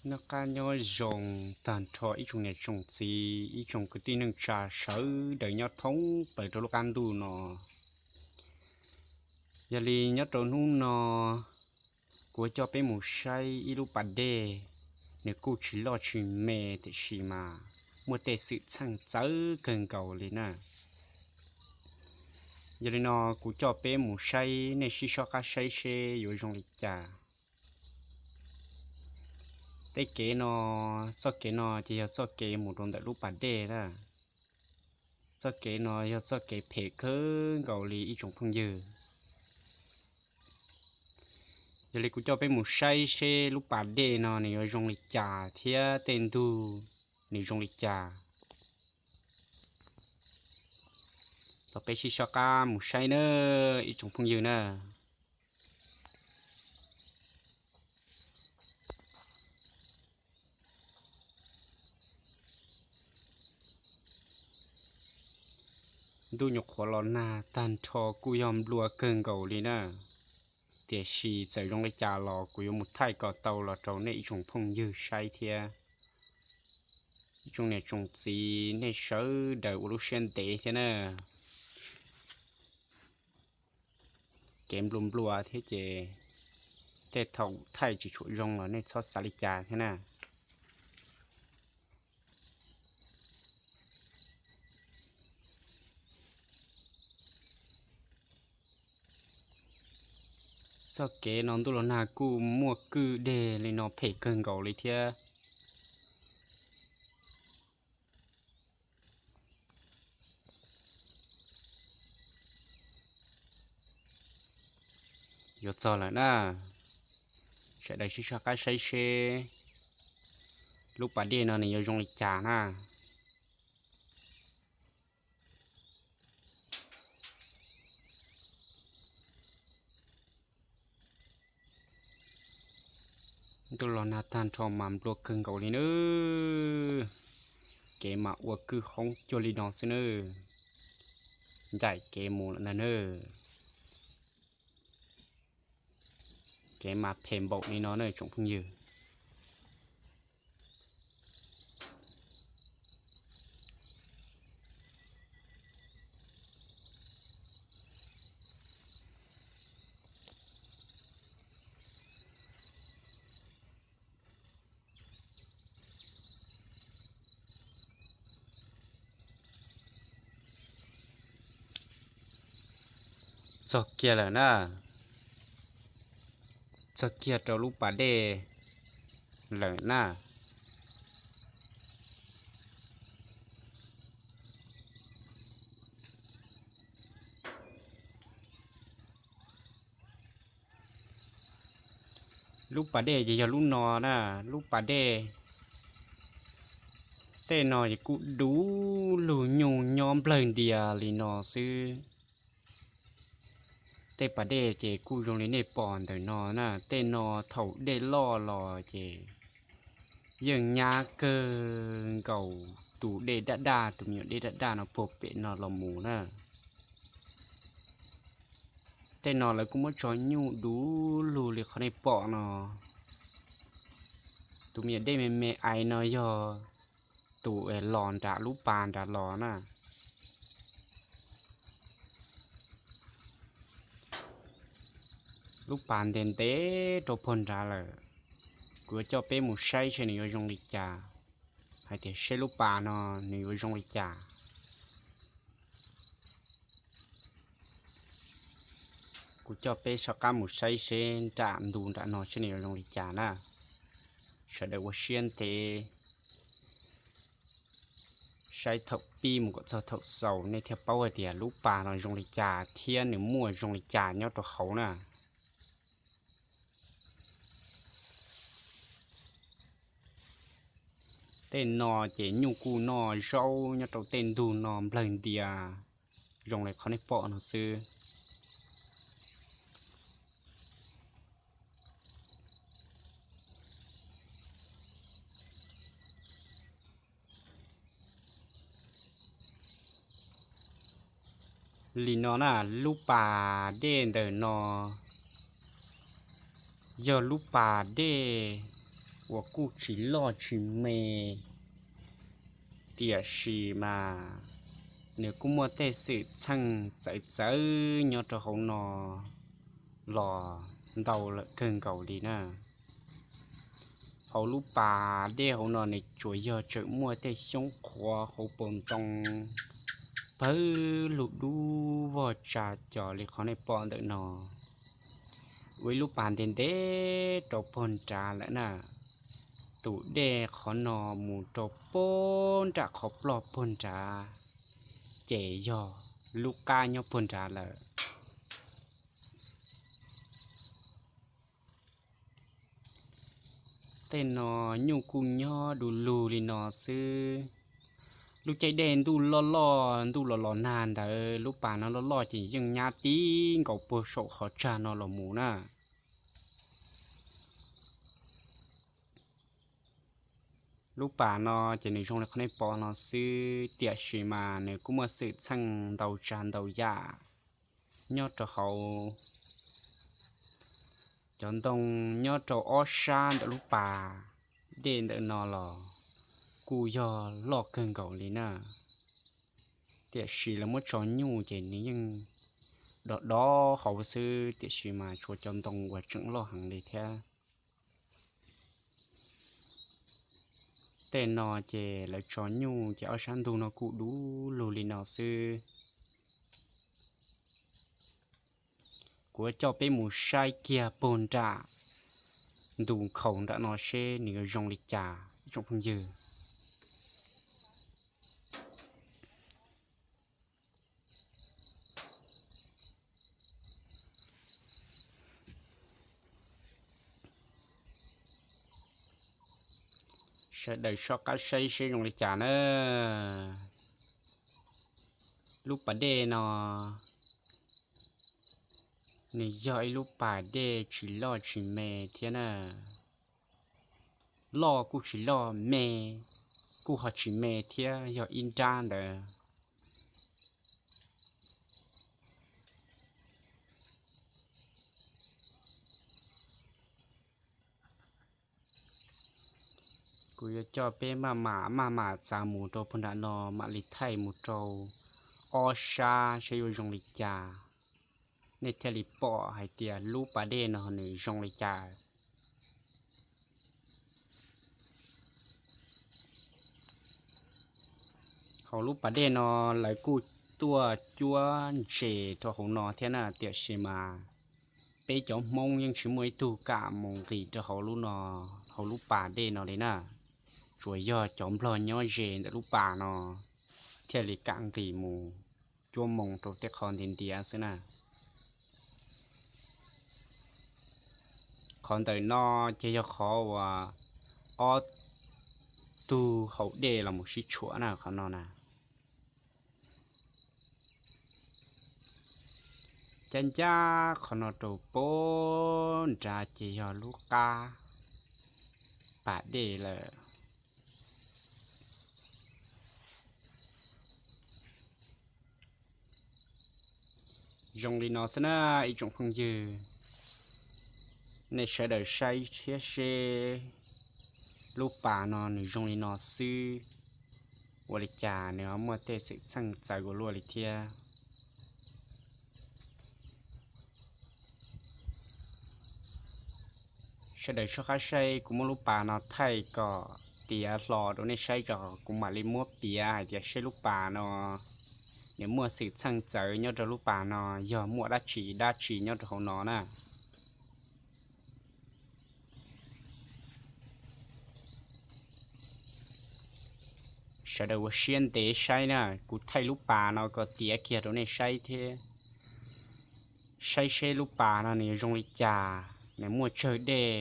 Noj qab nyob zoo tag nrho ib tsoom niam tsoom txiv, ib tsoom kwv tij neej tsa sawv daws nyob thoob plaws rau lub qab ntuj no. Yog li nyob rau hnub no kuv coj peb mus saib ib lub pas dej, nws kuj tsis loj tsis me tiam sis mas muaj tej xwm txheej txawv kawg nkaus li na. Yog li no kuv coj peb mus saib, nej sib soj qab saib seb yuav zoo li cas. Tej kev no, txoj kev no ces yog txoj kev mus rau ntawm lub pas dej na. Txoj kev no yog txoj kev phem kawg nkaus li ib tsoom phooj ywg. Yog li kuv coj peb mus saib seb lub pas dej no nws yuav zoo li cas thiab tej ntug nws zoo li cas. Los peb sib soj qab mus saib na, ib tsoom phooj ywg na. Ntuj nyuam qhuav los nag tag nrho kuj yog nplua kawg nkaus li na. Tiam sis txawm zoo li cas los kuv yuav mus thaij kom tau los rau nej ib tsoom phooj ywg saib thiab. Ib tsoom niam tsoom txiv nej sawv daws ua lub siab ntev thiab na. Kev nplua nplua thiab ces tej thaum thaij tsis tshua zoo los nej txhob xav li cas thiab na. Txoj kev no ntuj los nag kuj muaj kwj deg li no phem kawg nkaus li thiab. Yuav txog lawm na, sawv daws sib soj qab saib seb lub pas dej no nws yuav zoo li cas na. Ntuj los nag tag nrho mas nplua kawg nkaus li na. Kev mas ua kwj hoob cuag li no xwb na. Ncaim kev mus lawm ntag na. Kev mas phem npaum li no na tsoom phooj ywg. Txog kiag lawm na, txog kiag rau lub pas dej lawm na. Lub pas dej ces yog lub no na, lub pas dej. Tej no ces kuj du lug nyuj nyob nplawg ntias li no xwb. Tej pas dej ces kuj zoo li nej pom ntawm no na, tej no thaum dej loj los ces yeej nyab kawg nkaus tus dej daj daj, tus me nyuam dej daj daj no puag pem no los mus na. Tej no lawv kuj muab tso nyuj du lug li qhov nej pom no. Tus me nyuam dej me me ais no yog tus los nram lub pas nrad los na. Lub pas ntev ntev rau puag nrad lawm. Kuv yuav coj peb mus saib seb nws yuav zoo li cas, hais tias seb lub pas no nws yuav zoo li cas. Kuv coj peb soj qab mus saib seb nram ntu nram no seb nws yuav zoo li cas na. Sawv daws ua siab ntev saib thaum pib mus kom txog thaum xaus nej thiaj paub hais tias lub pas no zoo li cas thiab nws muaj zoo li cas nyob rau hauv na. Tej no ces nyuj kuj noj zaub nyob rau tej ntug no nplawg ntias zoo li qhov nej pom no xwb. Li no na, lub pas dej ntawm no yog lub pas dej uas kuj tsis loj tsis me, tiam sis mas nws kuj muaj tej xwm txheej txawv txawv nyob rau hauv no los ntau lawm kawg nkaus li na. Hauv lub pas dej hauv no nws tsuas yog tseem muaj tej xyoob qhuav hauv paus ntoo pawg lug dub vog tsa cos li qhov nej pom ntawm no. Ua ib lub pas ntev ntev rau pog nrad lawm na. Tus dej qhov no mus rau pog nram qhov ploj pog nrad, ces yog lub qab nyob pog nrad lawm. Tej no nyuj kuj nyob du lug li no xwb. Lub caij dej ntuj loj loj ntuj los los nag ntawd lub pas no loj loj ces yeej nyab tib nkaus puag saum qhov tsag no los mus na. Lub pas no ces nws zoo li qhov nej pom no xwb, tiam sis mas nws kuj muaj xwm txheej ntau tsav ntau yam nyob rau hauv. Cov ntoo nyob rau ob sab ntawm lub pas dej ntawm no los kuj yog loj kawg nkaus li na, tiam sis lawv muab tso nyuj ces nws yeej dov dov hauv xwb, tiam sis mas tshuav cov ntoo uas tseem loj heev li thiab. Tej no ces lawv tso nyuj ces ob sab ntug no kuj du lug li no xwb. Kuv coj peb mus saib kiag puag nram ntu nkhaus nram no seb nws yuav zoo li cas tsoom phooj ywg. Sawv daws soj qab saib seb zoo li cas na. Lub pas dej no nws yog ib lub pas dej tsis loj tsis me thiab na. Loj kuj tsis loj, me kuj ho tsis me thiab, yog ib nrab ntawd. Kuv yuav coj peb maj mam maj mam txav mus rau puag nram no mam li thaij mus rau ob sab seb yuav zoo li cas, nej thiaj li pom hais tias lub pas dej no nws zoo li cas. Hauv lub pas dej no lawv kuj tuaj cuab ntses rau hauv no thiab na, tiam sis mas peb cov Hmoob yeej tsis muaj ib tug kam mus nqis rau hauv lub no, hauv lub pas dej no li na. Tsuas yog cov Nplog nyob ze ntawm lub pas no thiaj li kam nqis mus cuab moo rau tej qhov ntiav ntiav xwb na. Qhov ntawm no ces yog qhov uas ob tug haus dej los mus sib tshuam na qhov no na. Cab ncaj qhov no rau puag nrad ces yog lub qab pas dej lawm. Zoo li no xwb na ib tsoom phooj ywg, nej sawv daws saib thiab seb lub pas no nws zoo li no xwb, ua li cas nws ho muaj tej xwm txheej txawv ua luaj li thiab. Sawv daws soj qab saib, kuv muab lub pas no thaij kom tiav hlo rau nej saib tso, kuv mam li muab piav hais tias seb lub pas no nws muaj xwm txheej txawv nyob rau lub pas no yog muaj dab tsi dab tsi nyob rau hauv no na. Sawv daws ua siab ntev saib na, kuv thaij lub pas no kom tiav kiag rau nej saib thiab. Saib seb lub pas no nws yuav zoo li cas, nws muaj tsawg dej,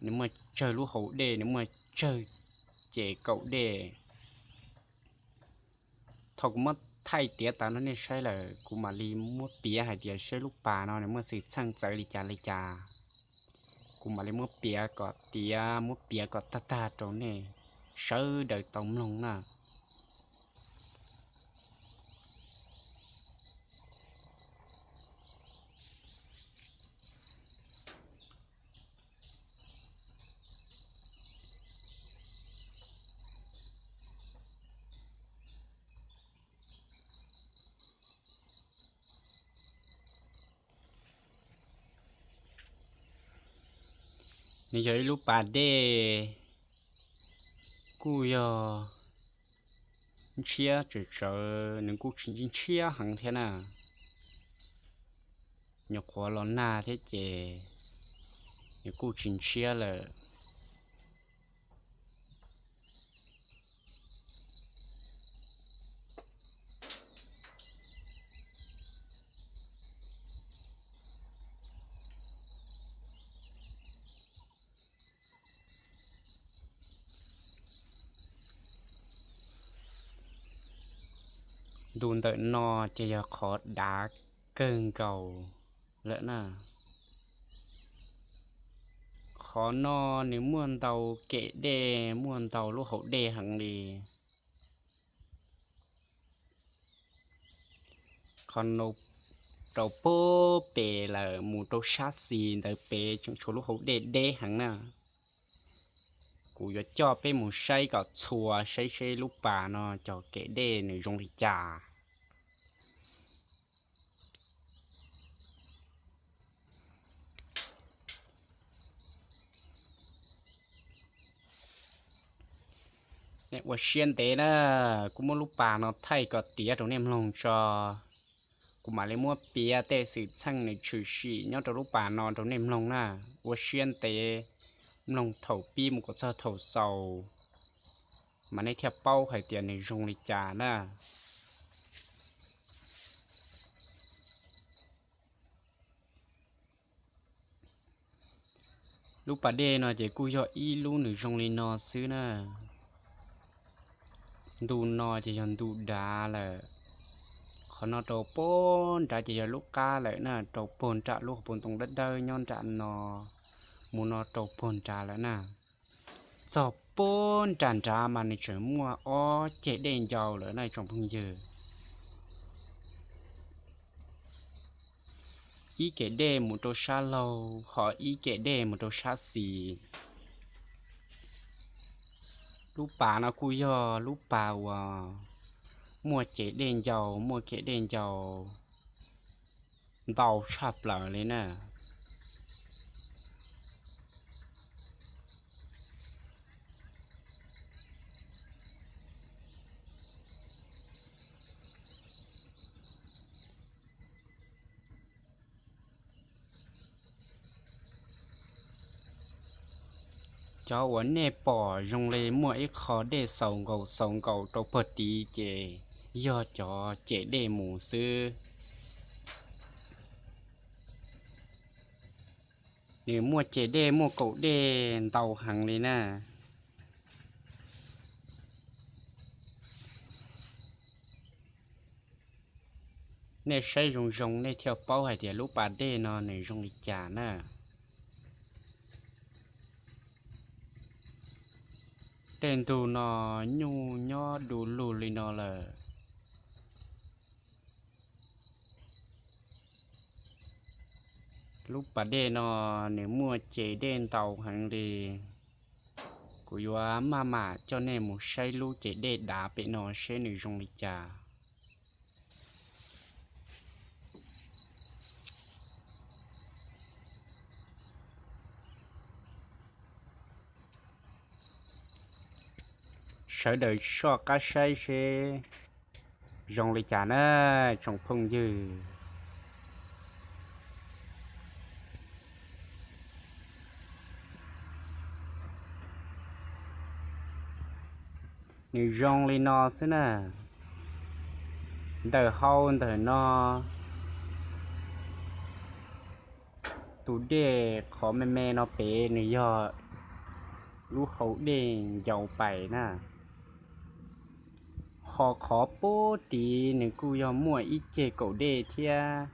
nws muaj tsawg lub hau dej, nws muaj tsawg ces kaum dej. Thaum kuv muab thaij tiav tas rau nej saib lawm, kuv mam li muab piav hais tias seb lub pas no nws muaj xwm txheej txawv li cas li cas. Kuv mam li muab piav kom tiav, muab piav kom tag tag rau nej sawv daws tau mloog na. Yog ib lub pas dej kuj yog ntshiab tsawv tsawv, nws kuj tsis ntshiab heev thiab na. Nyuam qhuav los nag thiab ces nws kuj tsis ntshiab lawm. Ntu ntawm no ces yog qhov dav kawg nkaus lawm na. Qhov no nws muaj ntau kem dej, muaj ntau lub hauv dej heev li. Qhov no rau puag pem lawm mus rau sab xis ntawd pem tseem tshuav lub hauv dej deb heev na. Kuv yuav coj peb mus saib kom txhua saib seb lub pas no cov kem dej nws zoo li cas. Nej ua siab ntev na, kuv muab lub pas no thaij kom tiav rau nej mloog tso. Kuv mam li muab piav tej xwm txheej nws tshwm sim nyob rau lub pas no rau nej mloog na. Ua siab ntev mloog thaum pib mus kom txog thaum xaus, mas nej thiaj paub hais tias nws zoo li cas na. Lub pas dej no ces kuj yog ib lub nws zoo li no xwb na. Ntu no ces yog ntu dav lawm. Qhov no rau puag nrad ces yog lub qab lawm na, rau puag nram lub hauv paus ntoo dawb dawb nyob nram no, mus no rau puag nrad lawm na. Txog puag nram nrad mas nws tseem muaj ob ceg dej ncau lawm na tsoom phooj ywg. Ib ceg dej mus rau sab laug, ho ib ceg dej mus rau sab xis. Lub pas no kuj yog lub pas uas muaj ceg dej ncau, muaj ceg dej ncau ntau tshaj plaws li na. Cov uas nej pom zoo li muaj ib qho dej xaus nkaus xaus nkaus rau puag tid ces yog cov ceg dej mus xwb. Nws muaj ceg dej muaj kaum dej ntau heev li na. Nej saib zoo zoo nej thiaj paub hais tias lub pas dej no nws zoo li cas na. Tej ntug no nyuj nyob du lug li no lawm. Lub pas dej no nws muaj ceg dej ntau heev li. Kuv yuav maj mam coj nej mus saib lub ceg dej dav pem no seb nws zoo li cas. Sawv daws soj qab saib seb zoo li cas na tsoom phooj ywg. Nws zoo li no xwb na. Ntawm hau ntawm no, tus dej qhov me me no pem nws yog lub hau dej ncau pais na. Ho qhov puag tid nws kuj yog muaj ib ceg kaum dej thiab.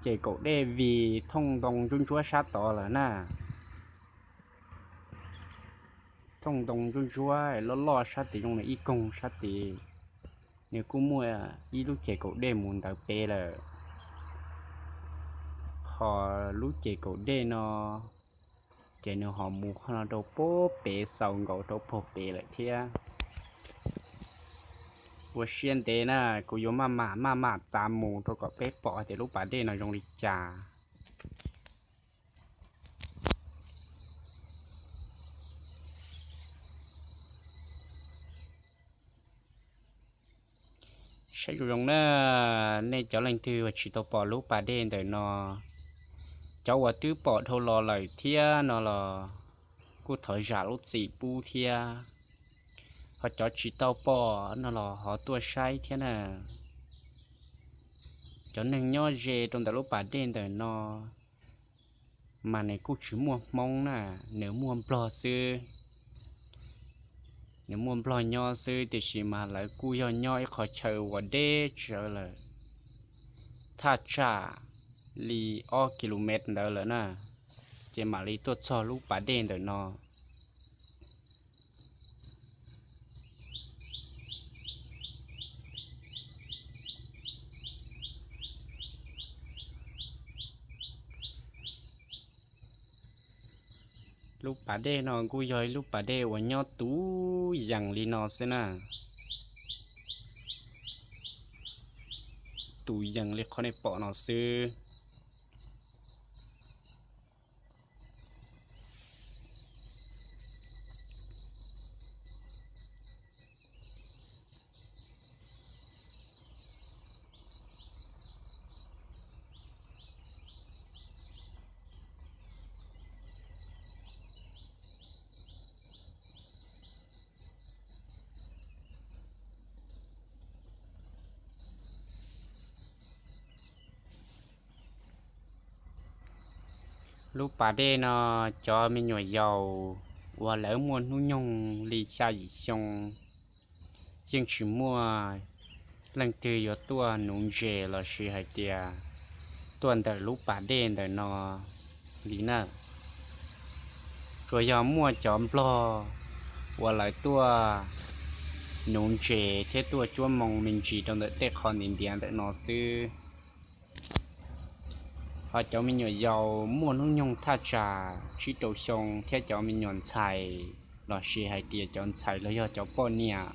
Ceg kaum dej vim thooj ntoo ntsuab ntsuab sab tod lawm na. Thooj ntoo ntsuab ntsuab loj loj sab tid zoo li ib koog sab tid, nws kuj muaj ib lub ceg kaum dej mus ntawd pem lawm. Ho lub ceg kaum dej no ces nws ho mus qhov no rau puag pem xaus nkaus rau puag pem lawm thiab. Ua siab ntev na, kuv yuav maj mam maj mam txav mus rau kom peb pom tias lub pas dej no zoo li cas. Saib zoo zoo na, nej cov leej twg uas tsis tau pom lub pas dej ntawm no, cov uas twb pom dhau los lawm thiab no los kuj thov zam lub txim pub thiab, ho cov tsis tau pom no los ho tuaj saib thiab na. Cov neeg nyob ze rau ntawm lub pas dej ntawm no mas nws kuj tsis muaj Hmoob na, nws muaj Nplog xwb. Nws muaj Nplog nyob xwb, tiam sis mas lawv kuj yog nyob ib qhov chaw uas deb tsawv lawm, thaj tsam li ob ki lu mev ntawd lawm na, ces mam li tuaj txog lub pas dej ntawm no. Lub pas dej no kuj yog ib lub pas dej uas nyob tus yees li no xwb na. Tus yees li qhov nej pom no xwb. Lub pas dej no, cov me nyuam yaus uas lawv muaj hnub nyoog li xya yim xyoo yeej tsis muaj leej twg yuav tuaj nuv ntses lossis hais tias tuaj ntawm lub pas dej ntawm no li na. Tsuas yog muaj cov Nplog uas lawv tuaj nuv ntses thiab tuaj cuab moo me ntsis rau ntawm tej qhov ntiav ntiav ntawm no xwb. Ho cov me nyuam yaus muaj hnub nyoog thaj tsam tsib rau xyoo thiab cov me nyuam ntxhais lossis hais tias cov ntxhais los yog cov poj niam,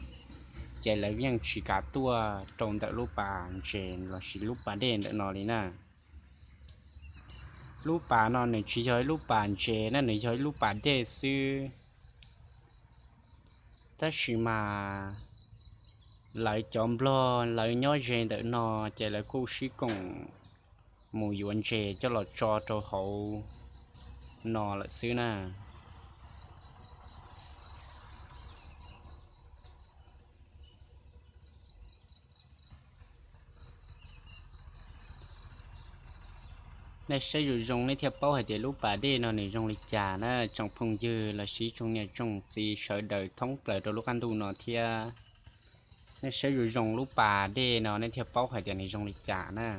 ces lawv yeej tsis kam tuaj rau ntawm lub pas ntses lossis lub pas dej ntawm no li na. Lub pas no nws tsis yog ib lub pas ntses na, nws yog ib lub pas dej xwb. Tab sis mas lawv cov Nplog lawv nyob ze ntawm no, ces lawv kuj sib koom mus yuav ntses coj los tso rau hauv no lawm xwb na. Nej saib zoo zoo nej thiaj paub hais tias lub pas dej no nws zoo li cas na, tsoom phooj ywg lossis tsoom niam tsoom txiv sawv daws thoob plaws rau lub qab ntuj no thiab. Nej saib zoo zoo lub pas dej no nej thiaj paub hais tias nws zoo li cas na.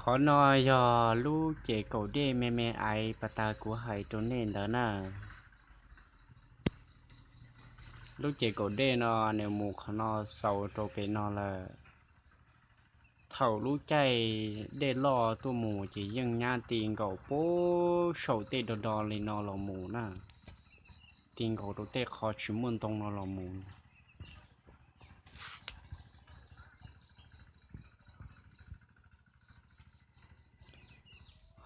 Qhov no yog lub ces kaum dej me me aiv pas tas kuv hais rau nej ntawd na. Lub ces kaum dej no nws mus qhov no xaus rau pem no lawm. Thaum lub caij dej loj tuaj mus ces yeej nyab ti nkaus puag saum tej do do li no los mus na, ti nkaus rau tej qhov tsis muaj ntoo no los mus.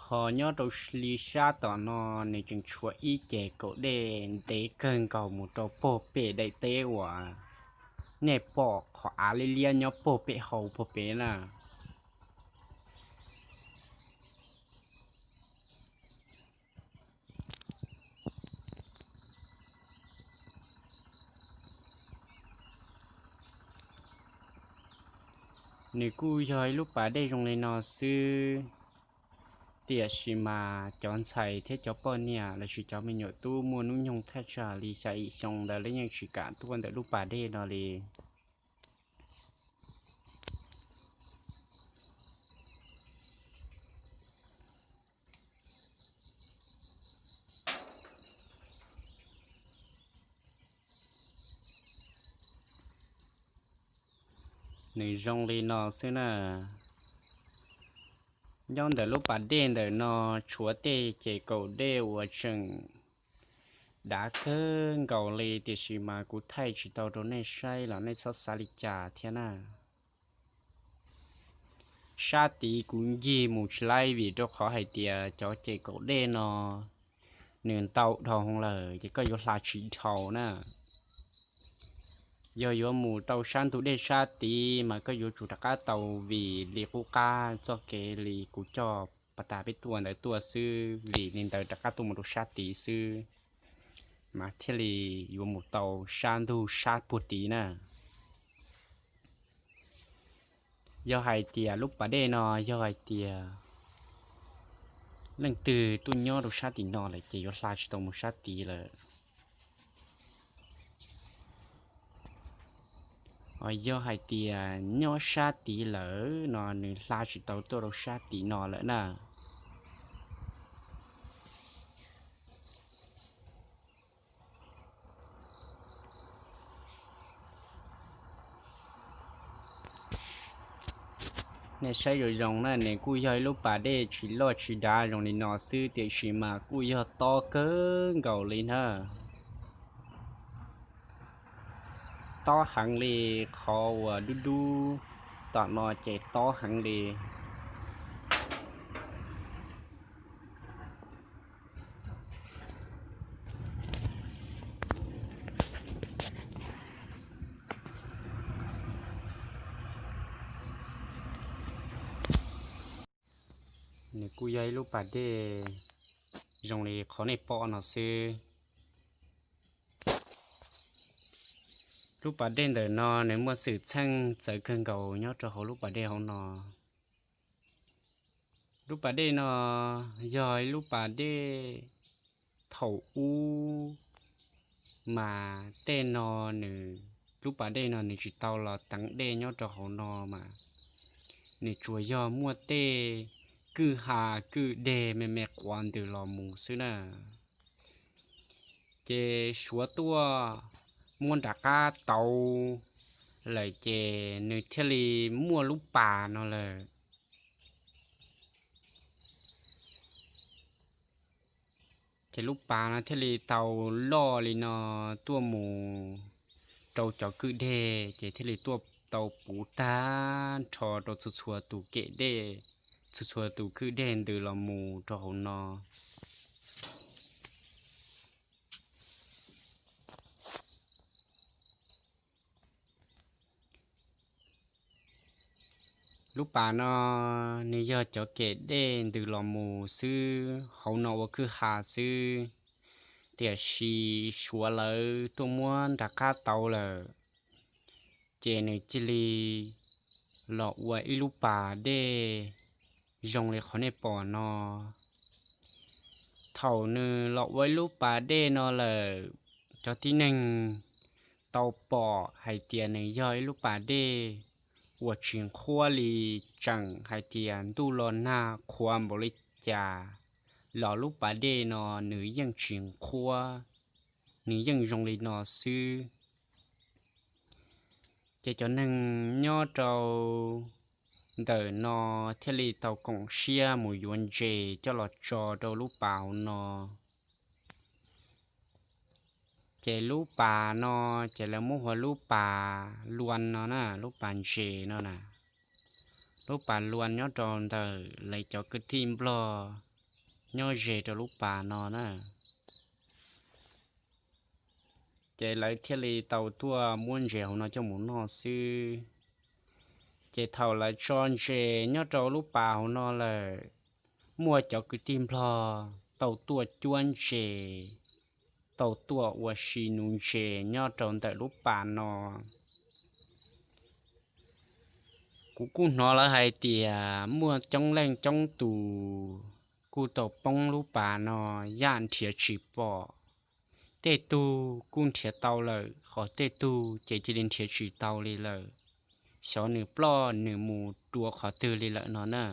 Ho nyob rau li sab tom no nws tseem tshuav ib ces kaum dej ntev kawg nkaus mus rau puag pem daim teb uas nej pom qhov av liab liab nyob puag pem hauv puag pem na. Nws kuj yog ib lub pas dej zoo li no xwb, tiam sis mas cov ntxhais thiab cov poj niam lossis cov me nyuam tub muaj hnub nyoog thaj tsam li xya yim xyoo ntawd lawv yeej tsis kam tuaj ntawm lub pas dej no li. Nws zoo li no xwb na. Nyob ntawm lub pas dej ntawm no tshuav tej ces kaum dej uas tseem dav kawg nkaus li, tiam sis mas kuv thaij tsis tau rau nej saib los nej txhob xav li cas thiab na. Sab tid kuv ncig mus tsis laib vim rau qhov hais tias cov ces kaum dej no nws ntau dhau lawm ces koj yuav hla tsis dhau na. Yog yuav mus tau sab ntug dej sab tid mas koj yuav tsum rov qab tau vim li qub qab txoj kev li kuv coj pas tas peb tuaj ntawd tuaj xwb, vim li ntawd rov qab tuaj mus rau sab tid xwb mas thiaj li yuav mus tau sab ntug sab puag tid na. Yog hais tias lub pas dej no yog hais tias leej twg tuaj nyob rau sab tim no lawm ces yuav hla tsis tau mus sab tid lawm. Yog hais tias nyob sab tid lawm no nws hla tsis tau tuaj rau sab tim no lawm na. Nej saib zoo zoo na, nws kuj yog ib lub pas dej tsis loj tsis dav zoo li no xwb, tiam sis mas kuj yog tob kawg nkaus li na. Tob heev li, qhov uas dub dub tom no ces tob heev li. Nws kuj yog ib lub pas dej zoo li qhov nej pom no xwb. Lub pas dej ntawm no nws muaj xwm txheej txawv kawg nkaus nyob rau hauv lub pas dej hauv no. Lub pas dej no yog ib lub pas dej thaum ub mas tej no nws, lub pas dej no nws tsis tau los teev dej nyob rau hauv no mas nws tsuas yog muaj tej kwj ha kwj deg me me quav ntws los mus xwb na. Ces suav tuaj muab nram qab tauv lawm ces nws thiaj li muaj lub pas no lawm. Ces lub pas no thiaj li tau loj li no tuaj mus rau cov kwj deg, ces thiaj li tuaj tau puv tag nrho rau txhua txhua tus kem dej, txhua txhua tus kwj deg ntws los mus rau hauv no. Lub pas no nws yog cov kem dej ntws los mus xwb, hauv no ua kwj ha xwb, tiam sis suav lawv tuaj muab nram qab tauv lawm, ces nws cia li los ua ib lub pas dej zoo li qhov nej pom no. Thaum nws los ua ib lub pas dej no lawm, cov tib neeg tau pom hais tias nws yog ib lub pas dej uas tsis qhuav li, tseem hais tias ntuj los nag qhuav npaum li cas los lub pas dej no nws yeej tsis qhuav, nws yeej zoo li no xwb. Ces cov neeg nyob rau ntawm no thiaj li tau koom siab mus yuav ntses coj los tso rau lub pas hauv no. Ces lub pas no ces lawv muab hu ua lub pas luas no na, lub pas ntses no na. Lub pas luas nyob rau ntawm lawv cov kwv tij Nplog nyob ze rau lub pas no na. Ces lawv thiaj li tau tuaj muab ntses hauv no coj mus noj xwb. Ces thaum lawv tso ntses nyob rau lub pas hauv no lawm, muaj cov kwv tij Nplog tau tuaj cuab ntses, tau tuaj ua si nuv ntses nyob rau ntawm lub pas no. Kuv kuj hnov lawv hais tias muaj coob leej coob tus kuj tau poob lub pas no, yam nrhiav tsis pom. Tej tug kuj nrhiav tau lawm, ho tej tug ces cia li nrhiav tsis tau li lawm, xyov nws ploj nws mus dua qhov twg li lawm no na.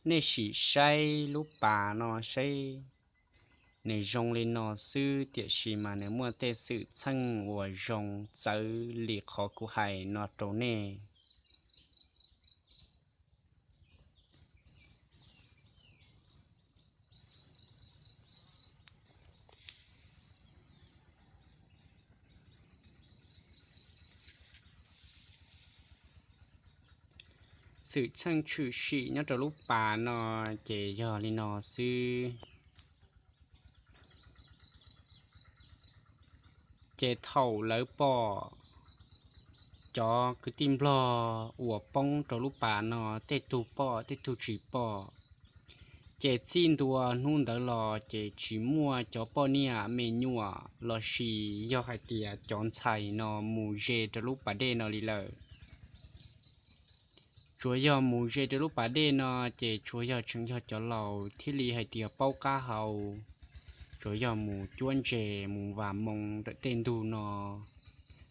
Nej sim saib lub pas no saib, Nws zoo li no xwb, tiam sis mas nws muaj tej xwm txheej uas zoo txawv li qhov kuv hais no rau nej. Xwm txheej tshwm sim nyob rau lub pas no ces yog li no xwb. Ces thaum lawv pom cov kwv tij Nplog uas poob rau lub pas no, tej tug pom tej tug tsis pom, ces txij ntua hnub ntawd los ces tsis muaj cov poj niam me nyuam los sis yog hais tias cov ntxhais no mus ze rau lub pas dej no li lawm. Tsuas yog mus ze rau lub pas dej no ces tsuas yog tseem yog cov laus thiaj li hais tias paub qab hau, tsuas yog mus cuab ntses mus vas moo ntawm tej ntug no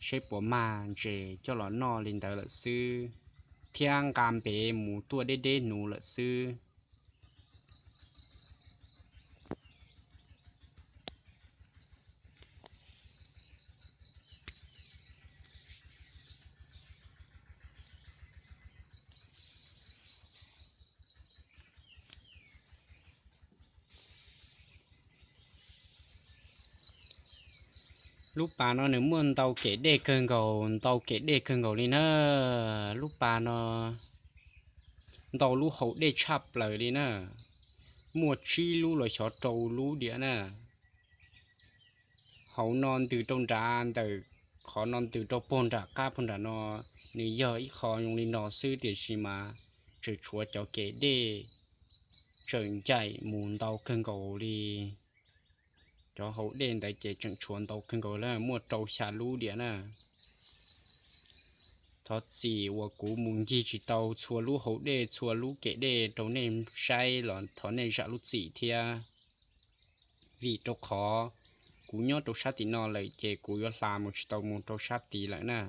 seb puas mag ntses coj los noj li ntawd lawm xwb, thiab nqa npev mus tuaj deb deb hnub lawm xwb. Lub pas no nws muaj ntau kem dej kawg nkaus, ntau kem dej kawg nkaus li na. Lub pas no ntau lub hau dej tshaj plaws li na, muaj tsib lub los xyov rau lub diam na. Hauv no ntws rau nrad, ntawm qhov no ntws rau puag nram qab puag nram no, nws yog ib qho zoo li no xwb tiam sis mas tseem tshuav cov kem dej tseem ncaim mus ntau kawg nkaus li. Cov hau dej ntawd ces tseem tshuav ntau kawg nkaus li, muaj rau xya lub diam na. Thov txim uas kuv mus ncig tsis tau txhua lub hau dej txhua lub kem dej rau nej saib los thov nej zam lub txim thiab, vim rau qhov kuv nyob rau sab tim no lawm ces kuv yuav hla mus tsis tau mus rau sab tid lawm na.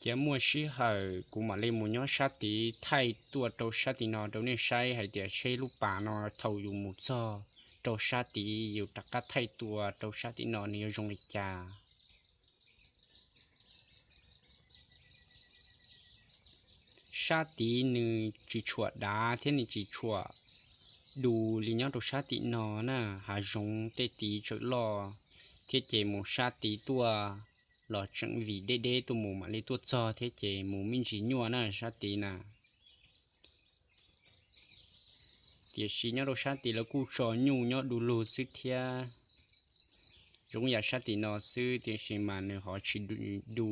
Cia muaj sij hawm kuv mam li mus nyob sab tid thaij tuaj rau sab tim no rau nej saib hais tias seb lub pas no thaum yus mus txog rau sab tid yus rov qab thaij tuaj rau sab tim no nws yuav zoo li cas. Sab tid nws tsis tshuam dav thiab nws tsis tshuam du li nyob rau sab tim no na, hav zoov tej tid tseem loj thiab ces mus sab tid tuaj los tseem vim deb deb tuaj mus mam li tuaj txog thiab ces mus me ntsis nyuaj na sab tid na. Tiam sis nyob rau sab tid lawv kuj tso nyuj nyob du lug xwb thiab. Zoo yam sab tim no xwb tiam sis mas nws ho tsis du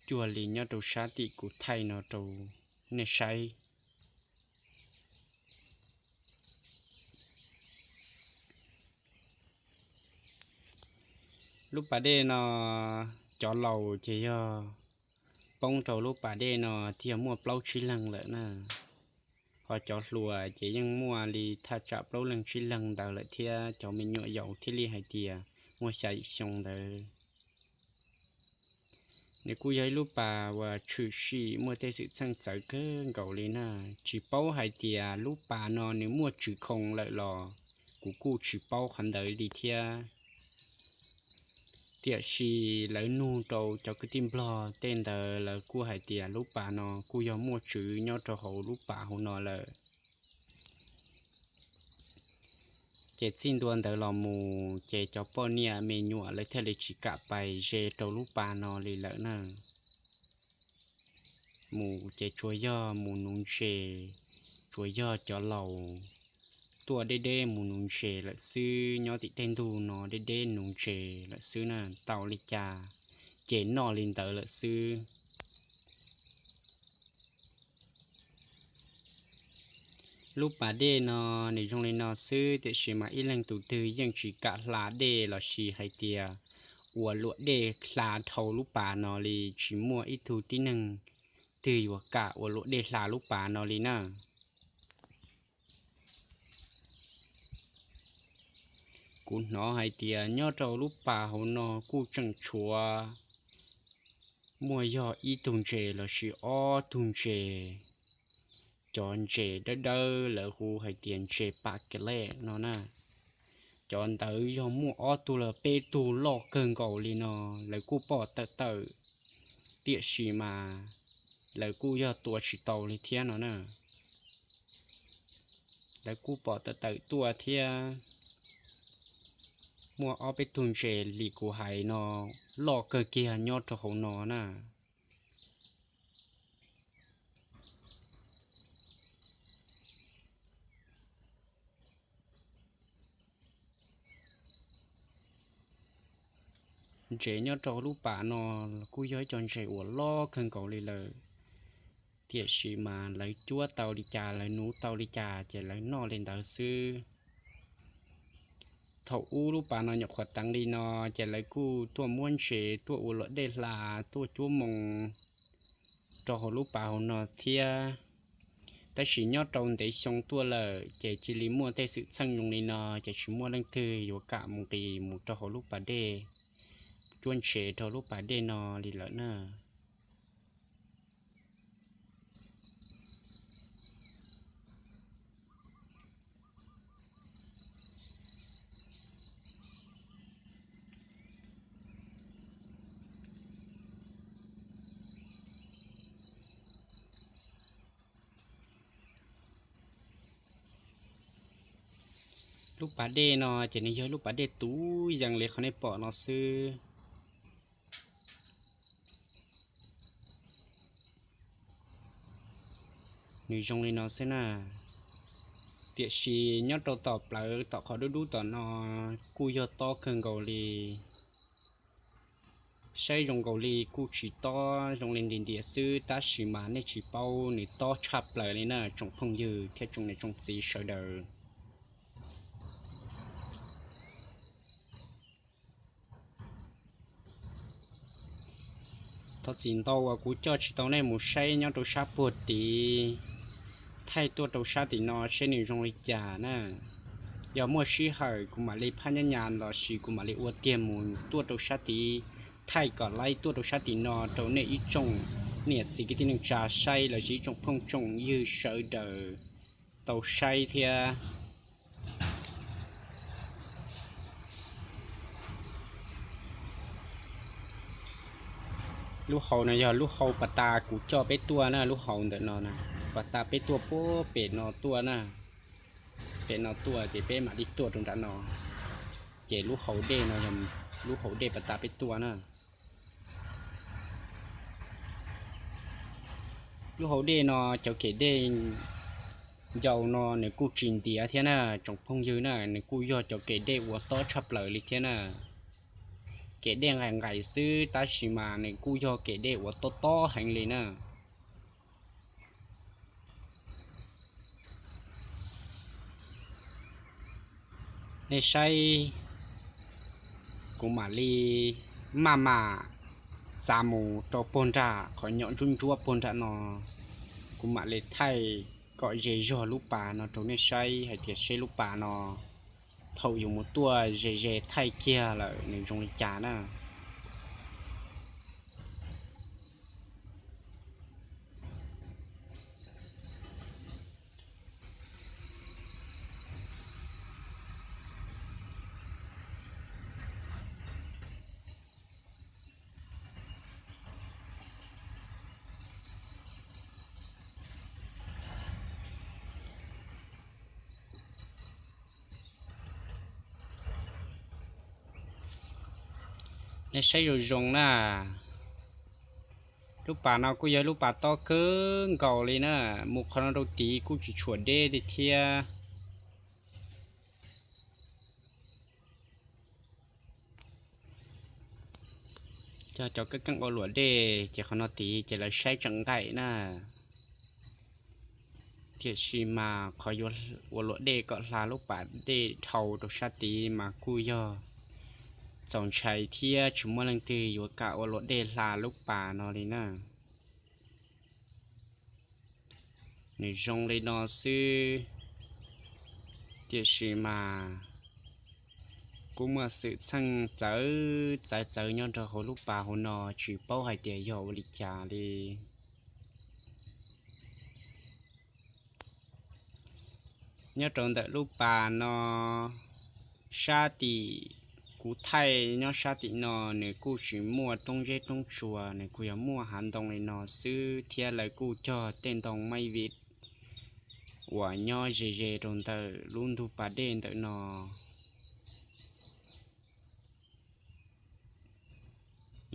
cuag li nyob rau sab tim kuv thaij no rau nej saib. Lub pas dej no cov laus ces yog poob rau lub pas dej no thiaj yog muaj plaub tsib leeg lawm na. Ho cov hluas ces yeej muaj li thaj tsam plaub leeg tsib leeg ntawd lawm thiab cov me nyuam yaus thiaj li hais tias muaj xya yim xyoo ntawd. Nws kuj yog ib lub pas uas tshwm sim muaj tej xwm txheej txawv kawg nkaus li na. Tsis paub hais tias lub pas no nws muaj tswv khoo lawm los kuv kuj tsis paub qhov ntawd li thiab. Tiam sis lawv nug rau cov kwv tij Nplog tej ntawd lawv kuj hais tias lub pas no kuj yog muaj tswv nyob rau hauv lub pas hauv no lawm. Ces txij ntua ntawd los mus ces cov poj niam me nyuam lawv thiaj li tsis kam pais ze rau lub pas no li lawm na. Mus ces tsuas yog mus nuv ntses, tsuas yog cov laus tuaj deb deb mus nuv ntses lawm xwb, nyob tim tej ntug no deb deb nuv ntses lawm xwb na, tau li cas ces noj li ntawd lawm xwb. Lub pas dej no nws zoo li no xwb tiam sis mas ib leeg tus twg yeej tsis kam hla dej los sis hais tias ua luam dej hla dhau lub pas no li, tsis muaj ib tug tib neeg twg yuav kam ua luam dej hla lub pas no li na. Kuv hnov hais tias nyob rau lub pas hauv no kuj tseem tshuav muaj yog ib tug ntses los sis ob tug ntses. cov ntses dawb dawb lawv hu hais tias ntses pas ke lej no na. Cov ntawd yog muaj ob tug los peb tug loj kawg nkaus li no, lawv kuj pom tawm tawm, tiam sis mas lawv kuj yog tua tsis tau li thiab no na. Lawv kuj pom tawm tawm tuaj thiab. Muaj ob peb tug ntses li kuv hais no loj kawg kiag nyob rau hauv no na. Ntses nyob rau lub pas no kuj yog ib co ntses uas loj kawg nkaus li lawm, tiam sis mas lawv cuab tau li cas, lawv nuv tau li cas ces lawv noj li ntawd xwb. Thaum ub lub pas no nyuam qhuav teev li no, ces lawv kuj tuaj muab ntses tuaj ua luam dej hla, tuaj cuab moo rau hauv lub pas hauv no thiab. Tab sis nyob rau ntev xyoo tuaj lawm ces cia li muaj tej xwm txheej zoo li no, ces tsis muaj leej twg yuav kam mus nqis mus rau hauv lub pas dej, cuab ntses rau lub pas dej no li lawm na. Lub pas dej no ces nws yog lub pas dej tus yees li qhov nej pom no xwb. Nws zoo li no xwb na. Tiam sis nyob rau tom plawv tom qhov dub dub tom no kuj yog tob kawg nkaus li. Saib zoo nkaus li kuj tsis tob, zoo li nti ntiav xwb, tab sis mas nej tsis paub, nws tob tshaj plaws li na tsoom phooj ywg thiab tsoom niam tsoom txiv sawv daws. Thov txim ntau uas kuv coj tsis tau nej mus saib nyob rau sab puag tid, thaij tuaj rau sab tim no seb nws zoo li cas na. Yog muaj sij hawm kuv mam li phab nyab nyas los sis kuv mam li ua tiag mus tuaj rau sab tid, thaij kom laib tuaj rau sab tim no rau nej ib tsoom niam txiv kwv tij neej tsa saib los sis ib tsoom phooj tsoom ywg sawv daws tau saib thiab. Lub hau no yog lub hau pas tas kuv coj peb tuaj na, lub hau ntawm no, pas tas peb tuaj puag pem no tuaj na. Pem no tuaj ces peb mam li tuaj rau nram no, ces lub hau dej no yog lub hau dej pas tas peb tuaj na. Lub hau dej no cov kem dej ncau no nws kuj tsis ntiav thiab na tsoom phooj ywg na, nws kuj yog cov kem dej uas tob tshaj plaws li thiab na. Kem dej nqaim nqaim xwb tab sis mas nws kuj yog kem dej uas tob tob heev li na. Nej saib, kuv mam li maj mam txav mus rau puag nram qhov nyom ntsuab ntsuab puag nram no, kuv mam li thaij kom ze zog lub pas no rau nej saib hais tias seb lub pas no thaum yus mus tuaj ze ze thaij kiag lawm nws zoo li cas na. Nej saib zoo zoo na. Lub pas no kuj yog lub pas tob kawg nkaus li na, mus qhov no rau tid kuj tsis tshuam deb li thiab. Cov keeb keeb ua luam dej ces qhov no tid ces lawv saib tseem nqaim na. Tiam sis mas qhov yuav ua luam dej kom hla lub pas dej dhau rau sab tid mas kuj yog txaus ntshai thiab tsis muaj leej twg yuav kam ua luam dej hla lub pas no li na. Nws zoo li no xwb, tiam sis mas kuj muaj xwm txheej txawv txawv txawv nyob rau hauv lub pas hauv no tsis paub hais tias yog ua li cas li. Nyob rau ntawm lub pas no, sab tim kuv thaij nyob sab tim no, nws kuj tsis muaj roob zeb roob tsua, nws kuj yog muaj hav ntoo li no xwb thiab lawv kuj cog tej ntoo maiv viv uas nyob ze ze rau ntawm lub ntug pas dej ntawm no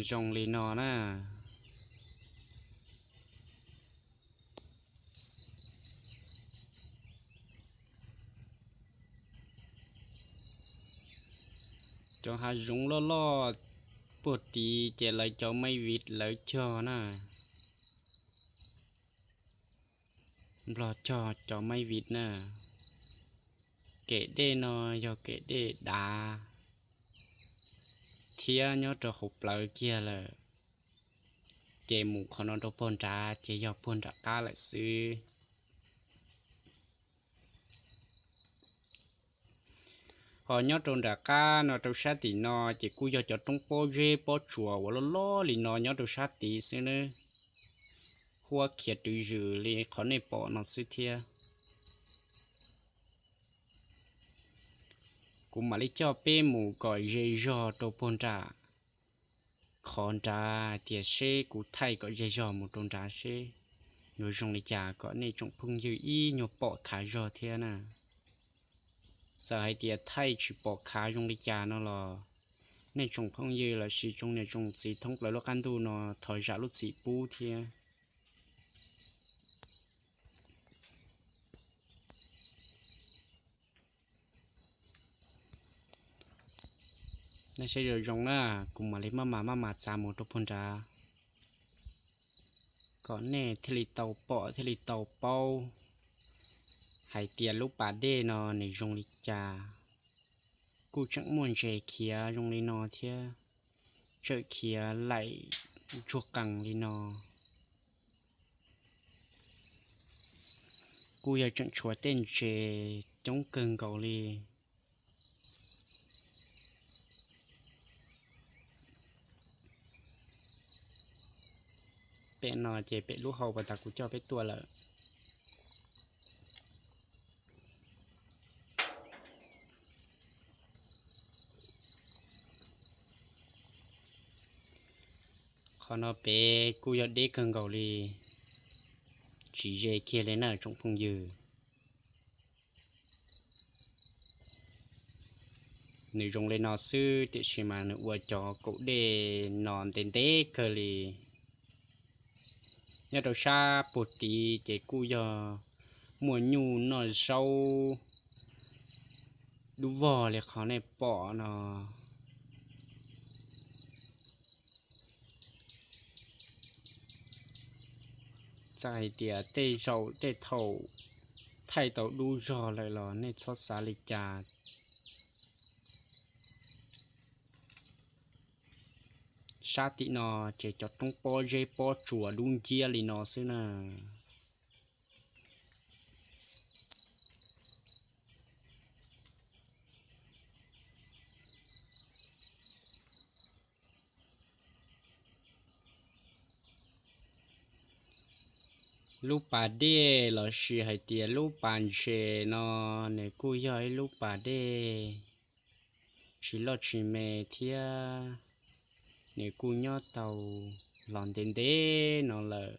zoo li no na. Cov hav zoov loj loj puag tid ces lawv cov maiv viv lawv cog na. Nplog cog cov maiv viv na. Kem dej no yog kem dej dav thiab nyob rau hauv plawv kiag lawm, ces mus qhov no rau puag nrad ces yog puag nram qab lawm xwb. Ho nyob rau nram qab no rau sab tim no ces kuj yog cov roob pob zeb pob tsuas uas loj loj li no nyob rau sab tid xwb nawb. Huab khiav twv zws li qhov nej pom no xwb thiab. Kuv mam li coj peb mus kom ze zog rau puag nram qhov nrad tias seb kuv thaij kom ze zog mus rau nrad seb yuav zoo li cas kom nej tsoom phooj ywg ib nyuag pom khav zog thiab na. Txawm hais tias thaij tsis pom khav zoo li cas no los nej tsoom phooj ywg los sis tsoom niam tsoom txiv thoob plaws lub qab ntuj no thov zam lub txim pub thiab. Nej saib zoo zoo na, kuv mam li maj mam maj mam txav mus rau puag nrad kom nej thiaj li tau pom thiaj li tau paub hais tias lub pas dej no nws zoo li cas. Kuj tseem muaj ntses khiav zoo li no thiab, tseem khiav laim ntsuag qees li no. Kuj yog tseem tshuav tej ntses coob kawg nkaus li. Pem no ces pem lub hau pas tas kuv coj peb tuaj lawm. Qhov no pem kuj yog deb kawg nkaus li, tsis ze kiag li na tsoom phooj ywg. Nws zoo li no xwb tiam sis mas nws ua cov kaum dej no ntev ntev kawg li. Nyob rau sab puag tid ces kuj yog muaj nyuj noj zaub dub vog li qhov nej pom no. Txawm hais tias tej zaum tej thaum thaij tau dub zog lawm los nej txhob xav li cas. Sab tim no ces cov roob pob zeb pob tsuas dub nciab li no xwb na. Lub pas dej los sis hais tias lub pas ntses no, nws kuj yog ib lub pas dej tsis loj tsis me thiab, nws kuj nyob tau los ntev ntev no lawm.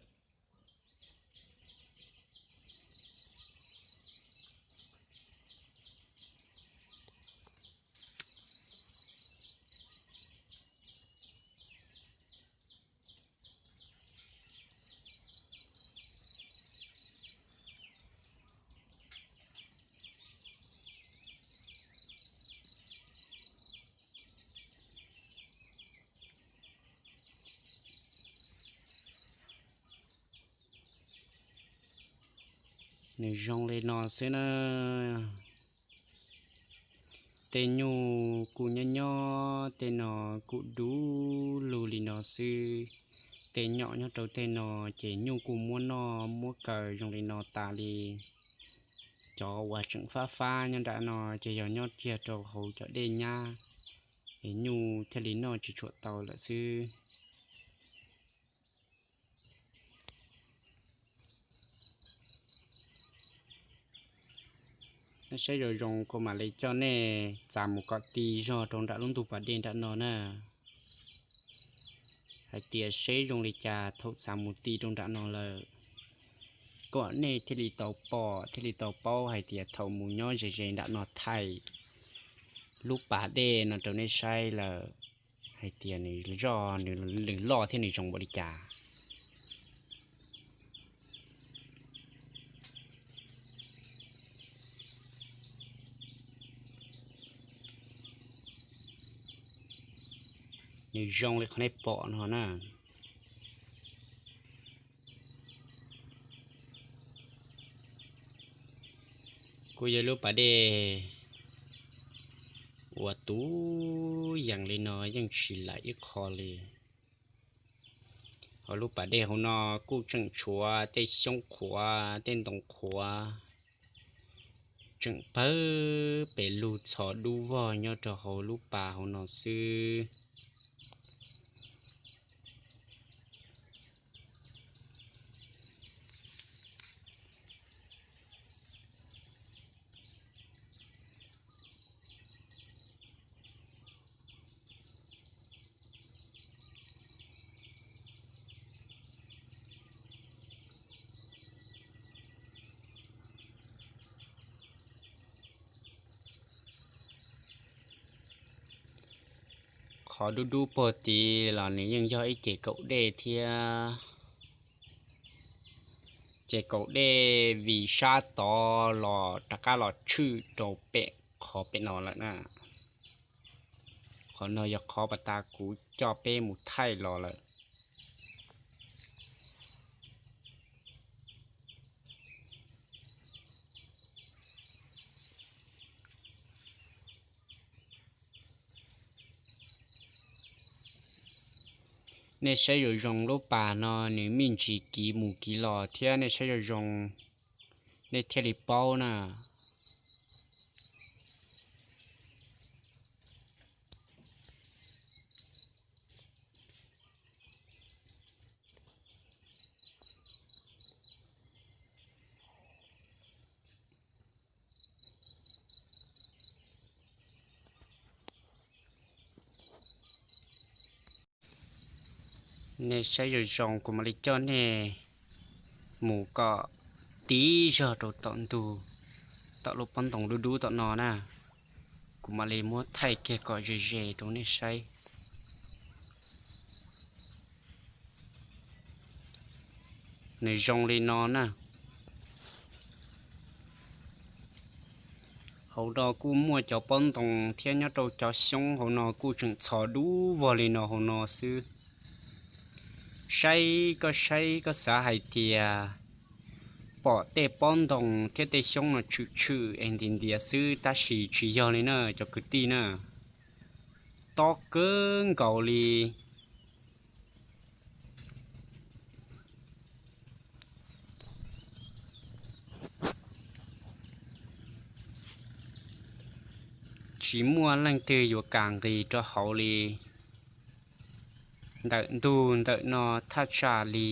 Nws zoo li no xwb na. Tej nyuj kuj nyob nyob tej no kuj dub lug li no xwb. Tej nyom nyob rau tej no ces nyuj kuj muab noj muab kaw zoo li no tas li. Cov uas tseem fab fab nyob nram no ces yog nyob kiag rau hauv cov dej nyab es nyuj thiaj li noj tsis tshua tau lawm xwb. Saib zoo zoo kuv mam li coj nej txav mus kom ti zog rau nram lub ntug pas dej nram no na, hais tias seb zoo li cas thaum txav mus ti rau nram no lawm, kom nej thiaj li tau pom thiaj li tau paub hais tias thaum mus nyob ze ze nram no thaij lub pas dej no rau nej saib lawm, hais tias nws zoj nws loj thiab nws zoo npaum li cas. Nws zoo li qhov nej pom no na. Kuj yog lub pas dej uas tu yees li no yeej tsis lam ib qho li. Hauv lub pas dej hauv no kuj tseem tshuav tej xyoob qhuav tej ntoo qhuav tseem pawg pes lug txhos dub vog nyob rau hauv lub pas hauv no xwb. Qhov dub dub puag tid los nws yeej yog ib ces kaum dej thiab. Ces kaum dej vim sab tod los rov qab los tshwm rau pem qhov pem no lawm na. Qhov no yog qhov pas tas kuv coj peb mus thaij los lawm. Nej saib zoo zoo lub pas no nws me ntsis kiv mus kiv los thiab nej saib zoo zoo nej thiaj li paub na. Nej saib zoo zoo kuv mam li coj nej mus kom tib zog rau tom ntug, tom lub pob ntoo dub dub tom no na. Kuv mam li muab thaij kiag kom ze ze rau nej saib. Nws zoo li no na. Hauv no kuj muaj cov pob ntoo thiab nyob rau cov xyoob hauv no kuj tseem txhos dub vog li no hauv no xwb. Saib koj saib koj xav hais tias pom tej pob ntoo thiab tej xyoob no tshwm tshwm es ntiav ntiav xwb tab sis tsis yog li na cov kwv tij na. Tob kawg nkaus li. Tsis muaj leej twg yuav kam nqis rau hauv li. Ntawm ntug ntawm no thaj tsam li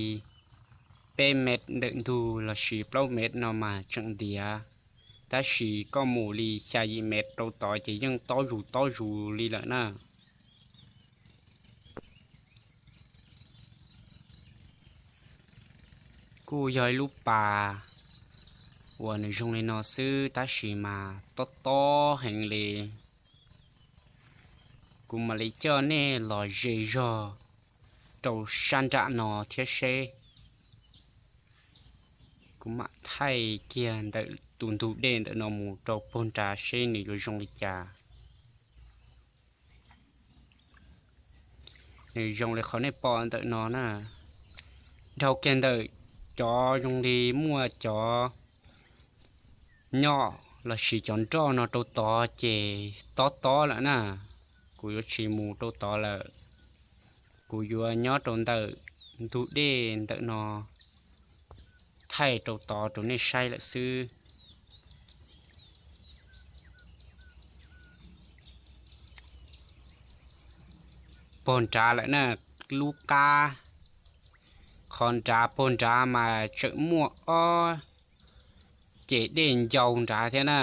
peb mev ntawm ntug lossis plaub mev no mas tseem ntiav, tab sis koj mus li xya yim mev rau tod ces yeej tob zus tob zus li lawm na. Kuj yog ib lub pas uas nws zoo li no xwb tab sis mas tob tob heev li. Kuv mam li coj nej los ze zog rau sab nram no thiab seb. Kuv mam thaij kiag ntawm tus ntug dej ntawm no mus rau puag nrad seb nws yuav zoo li cas. Nws zoo li qhov nej pom ntawm no na. Dhau kiag ntawm cov zoo li muaj cov nyom lossis cov nroj no rau tod ces tob tob lawm na. Kuv yuav tsis mus rau tod lawm. Kuv yuav nyob rau ntawm ntug dej ntawm no thaij rau tod rau nej saib lawm xwb. Puag nrad lawm na, lub qab, qhov nrad puag nrad mas tseem muaj ob ces dej ncau nrad thiab na.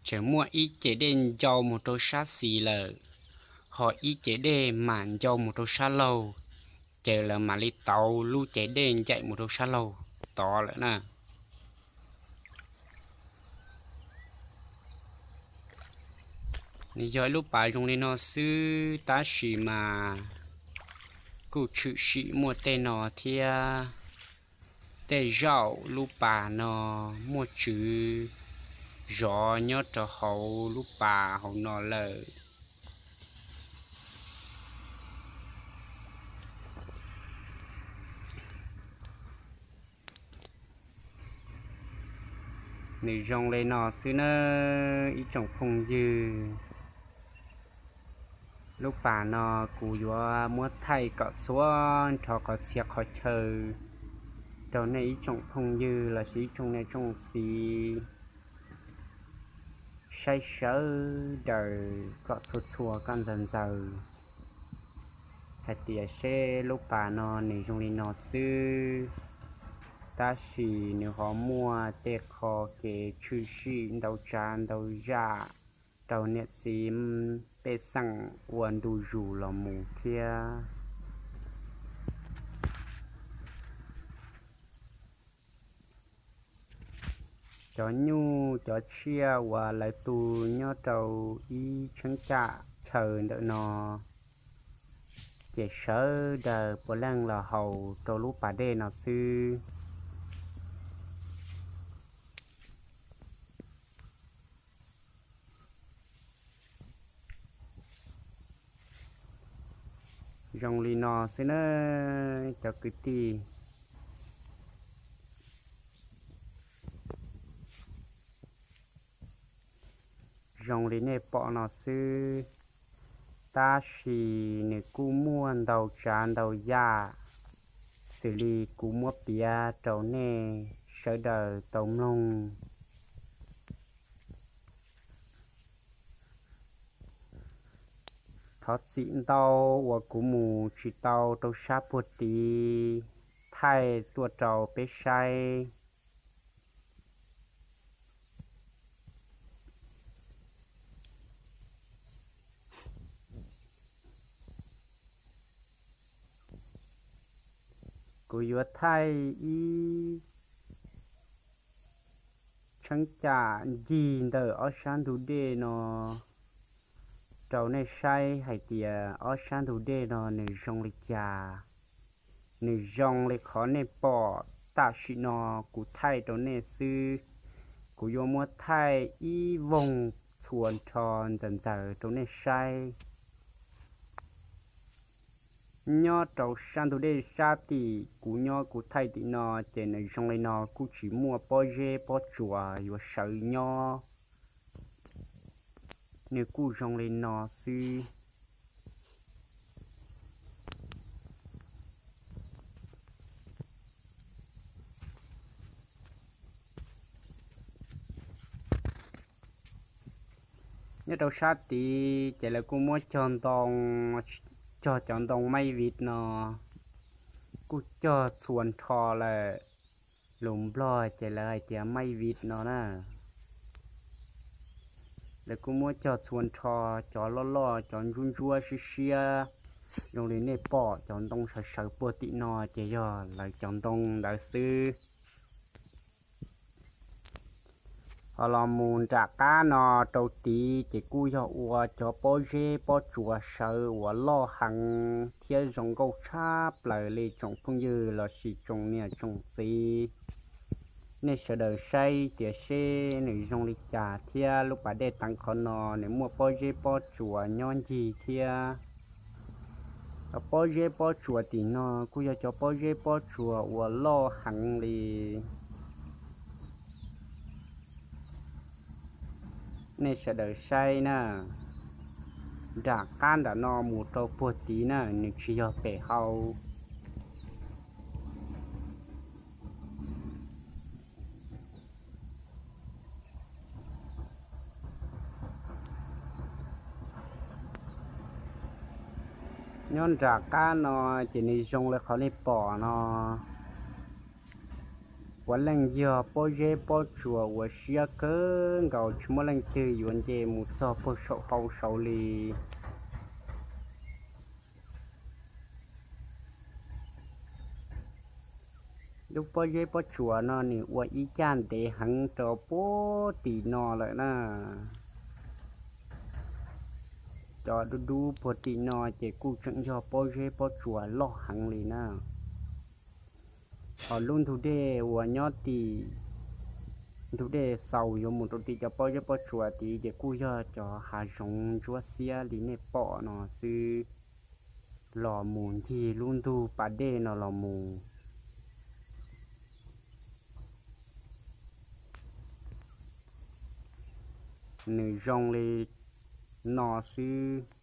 tseem muaj ib cev dej ncau mus rau sab xis lawm, ho ib cev dej mam ncau mus rau sab laug, ces lawv mam li tauv lub cev dej ncaim mus rau sab laug tod lawm na. Nws yog ib lub pas zoo li no xwb tab sis mas kuj tshwm sim muaj tej no thiab. Tej zaum lub pas no muaj tswv zov nyob rau hauv lub pas hauv no lawm. Nws zoo li no xwb nawb ib tsoom phooj ywg. Lub pas no kuv yuav muab thaij kom txhua nrho qhov txhia qhov chaw rau nej ib tsoom phooj ywg lossis ib tsoom niam tsoom txiv saib sawv daws kom txhua txhua koj ntxawg ntxaws hais tias seb lub pas no nws zoo li no xwb, tab sis nws ho muaj tej qho kev tshwm sim ntau tsav ntau yam rau niam txiv pej xeem ua ntu zus los mus thiab. Cov nyuj cov tsiaj uas lawv tu nyob rau ib cheeb tsam chaw ntawm no, ces sawv daws puav leej los haus rau lub pas dej no xwb. Zoo li no xwb na cov kwv tij. Zoo li nej pom no xwb, tab sis nws kuj muaj ntau tsav ntau yam, xws li kuv muab piav rau nej sawv daws tau mloog. Thov txim ntau uas kuv mus tsis tau rau sab puag tid thaij tuaj rau peb saib. Kuv yuav thaij ib cheeb tsam ncig ntawm ob sab ntug dej no rau nej saib hais tias ob sab ntug dej no nws zoo li cas. Nws zoo li qhov nej pom tam sim no kuv thaij rau nej xwb. Kuv yuav muab thaij ib voog txhua nrho ntxaws ntxaws rau nej saib. Nyob rau sab ntug dej sab tim kuv nyob kuv thaij tim no, ces nws zoo li no kuj tsis muaj pob zeb pob tsuas yuav sawv nyob. Nws kuj zoo li no xwb. Nyob rau sab tid ces lawv kuj muab cog ntoo, cog cov ntoo maib viv no kuj cog txhua nrho lawm. Lus Nplog ces lawv hais tias maib viv no na. Lawv kuj muab cog txhua nrho, cov loj loj cov ntsuab ntsuab siab siab zoo li nej pom cov ntoo sawv sawv puag tim no ces yog lawv cov ntoo ntawd xwb. Ho los mus nram qab no rau tid ces kuj yog ua cov pob zeb pob tsuas sawv uas loj heev thiab zoo nkauj tshaj plaws li tsoom phooj ywg lossis tsoom niam tsoom txiv. Nej sawv daws saib tias seb nws zoo li cas thiab lub pas dej teev qhov no nws muaj pob zeb pob tsuas nyob ncig thiab. Cov pob zeb pob tsuas tim no kuj yog cov pob zeb pob tsuas uas loj heev li. Nej sawv daws saib na, nram qab nram no mus rau puag tid na, nws tsis yog pem hau. Nyob nram qab no ces nws zoo li qhov nej pom no. Puav leej yog pob zeb pob tsuas uas siab kawg nkaus tsis muaj leej twg yuav nce mus txog puag saum hau saud li. Lub pob zeb pob tsuas no nws ua ib caj ntev heev rau puag tim no lawm na. Cov dub dub puag tim no ces kuj tseem yog pob zeb pob tsuas loj heev li na. Hos lub ntug dej uas nyob tim ntug dej xaus yuav mus rau tim cov pob zeb pob tsuas tid ces kuj yog cov hav zoov ntsuab xiab li nej pom no xwb. Los mus ncig lub ntug pas dej no los mus, nws zoo li no xwb.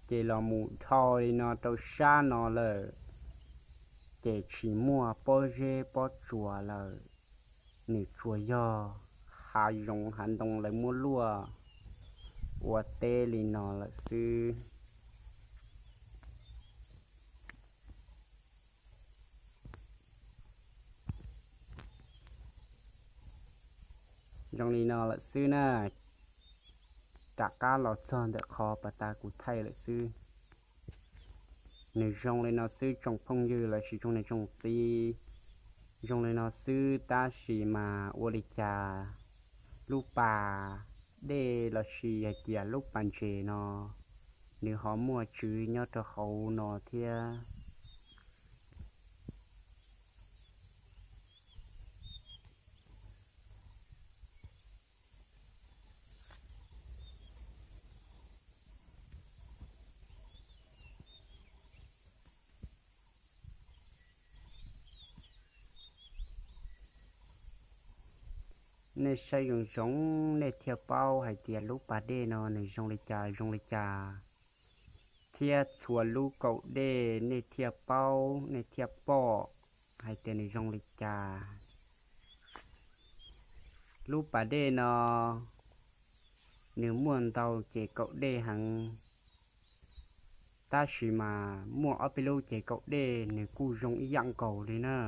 Ces los mus dhau li no rau sab no lawm, ces tsis muaj pob zeb pob tsuas lawm. Nws tsuas yog hav zoov hav ntoo lawv muab luaj ua teb li no lawm xwb. Zoo li no lawm xwb na. Rov qab los txog ntawm qhov pas tas kuv thaij lawm xwb. Nws zoo li no xwb tsoom phooj ywg lossis tsoom niam tsoom txiv. Zoo li no xwb tab sis mas ua li cas lub pas dej lossis hais tias lub pas ntses no nws ho muaj tswv nyob rau hauv no thiab. Nej saib zoo zoo nej thiaj paub hais tias lub pas dej no nws zoo li cas zoo li cas, thiab txhua lub kaum dej nej thiaj paub nej thiaj pom hais tias nws zoo li cas. Lub pas dej no nws muaj ntau ces kaum dej heev, tab sis mas muaj ob peb lub ces kaum dej nws kuj zoo ib yam nkaus li na.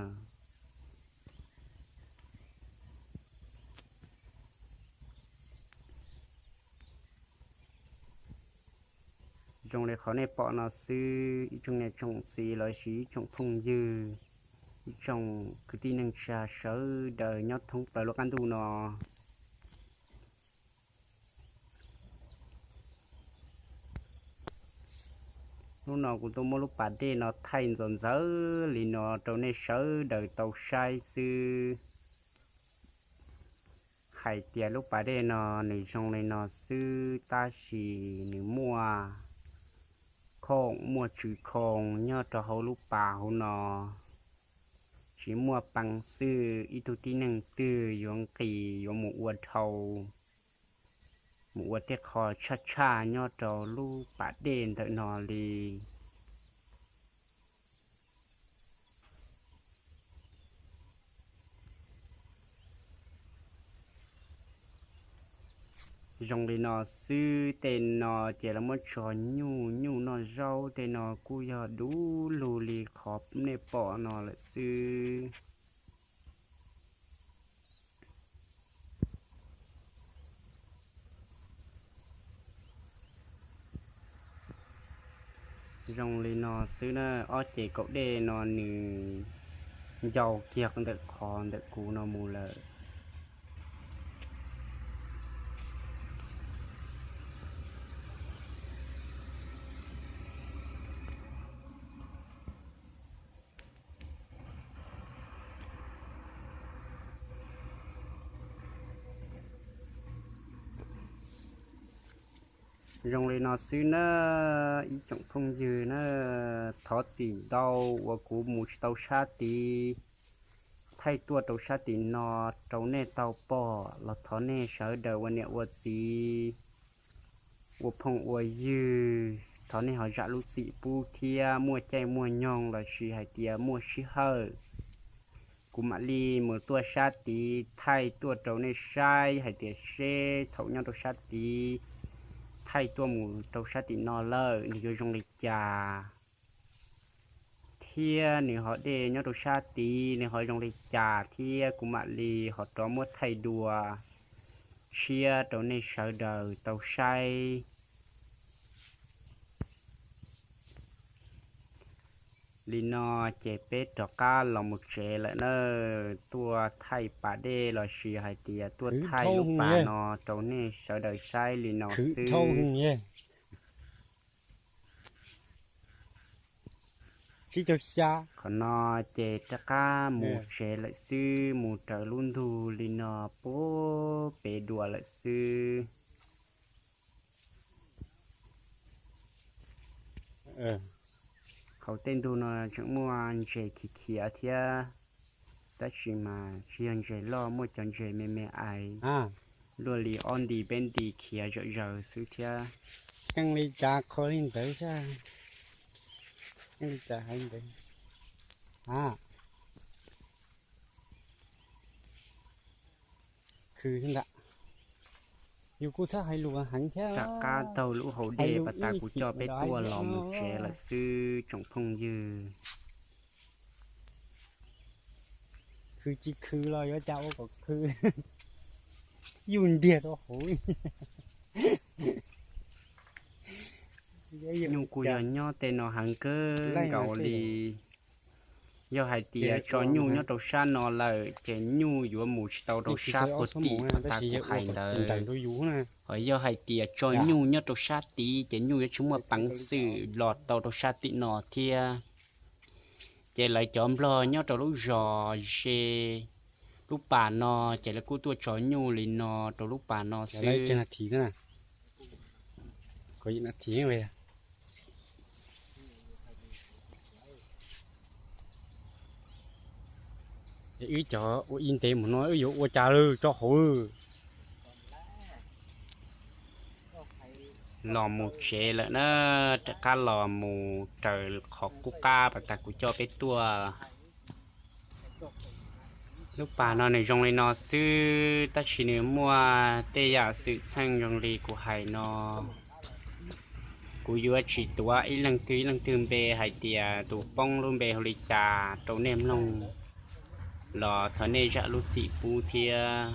Zoo li qhov nej pom no xwb ib tsoom niam tsoom txiv lossis ib tsoom phooj ywg, ib tsoom kwv tij neej tsa sawv daws nyob thoob plaws lub qab ntuj no. Hnub no kuv tuaj muab lub pas dej no thaij ntxaws ntxawv li no rau nej sawv daws tau saib xwb. Hais tias lub pas dej no nws zoo li no xwb tab sis nws muaj khoom muaj tswv khoo nyob rau hauv lub pas hauv no. Tsis muaj peev xwm ib tug tib neeg twg yuav nqis yuav mus ua dhau, mus ua tej qho tshaj tshaj nyob rau lub pas dej ntawm no li. Zoo li no xwb, tej no ces lawv muab tso nyuj, nyuj noj zaub, tej no kuj yog du lug li qhov nej pom no lawm xwb. Zoo li no xwb na, ob ces kaum dej no nws ncau kiag ntawm qhov ntawm kuv no mus lawm. Zoo li no xwb na, ib tsoom phooj ywg na, thov txim ntau uas kuv mus tsis tau sab tid, thaij tuaj rau sab tim no rau nej tau pom los thov nej sawv daws ua niam ua txiv, ua phooj ua ywg, thov nej ho zam lub txim pub thiab. Muaj caij muaj nyoog lossis hais tias muaj sij hawm, kuv mam li mus tuaj sab tid thaij tuaj rau nej saib hais tias seb thaum nyob rau sab tid thaij tuaj mus rau sab tim no lawm nws yuav zoo li cas. thiab nws ho dej nyob rau sab tid nws ho zoo li cas thiab kuv mam li ho rov muab thaij dua tshiab rau nej sawv daws tau saib. Li no ces peb rov qab los mus tsev lawm na, tuaj thaij pas dej los sis hais tias tuaj thaij lub pas no rau nej sawv daws saib li no xwb. Qhov no ces rov qab mus tsev lawm xwb, mus raws lub ntug li no puag pem dua lawm xwb. Hauv tej ntug no tseem muaj ntses khiav khiav thiab, tab sis mas tsis yog ntses loj, muaj cov ntses me me ais luaj li ob nti peb nti khiav zom zaws xwb thiab. Keej li cas qhov li ntawd, keej li cas hais ntawd. Khwv ntawm, yus kuj txhob hais lus heev thiab. Rov qab taug lub hauv dej pas tas kuv coj peb tuaj los mus tsev lawm xwb tsoom phooj ywg. Khwv tsis khwv los yuav cas ua kom khwv, yuj ntiag rau hauv. Nyuj kuj yog nyob tej no heev kawg nkaus li. Yog hais tias tso nyuj nyob rau sab no lawm ces nyuj yuav mus tsis tau rau sab puag tim pas tas kuv hais ntawd. Hos yog hais tias tso nyuj nyob rau sab tid ces nyuj yuav tsis muaj peev xwm los tau rau sab tim no thiab. Ces lawv cov nplog nyob rau lub zos ze lub pas no ces lawv kuj tuaj tso nyuj li no rau lub pas no xwb. Wb cov ua ib ntev mus no wb yuav ua cas lawm tso hauv. Los mus tsev lawm na, rov qab los mus raws qhov qub qab pas tas kuv coj peb tuaj. Lub pas no nws zoo li no xwb tab sis nws muaj tej yam xwm txheej zoo li kuv hais no. Kuv yuav tsis tuav ib leej twg ib leej twg npe hais tias tus poob lub npe hu li cas rau nej mloog los thov nej zam lub txim pub thiab.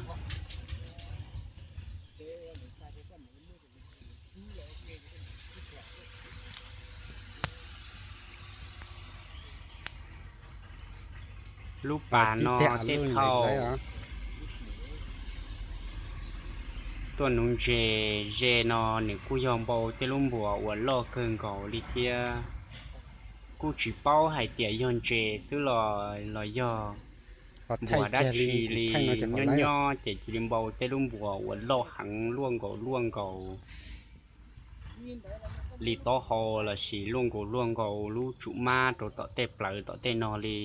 Lub pas no tej thaum tuaj nuv ntses ze no nws kuj yog npau tej lub npuas uas loj kawg nkaus li thiab. Kuj tsis paub hais tias yog ntses xwb los los yog npuas dab tsi li, nyob nyob ces cia li npau tej lub npuas uas loj heev luaj nkaus luaj nkaus li taub hau lossis luaj nkaus luaj nkaus lub tsum mab rau tom tej plawv tom tej no li.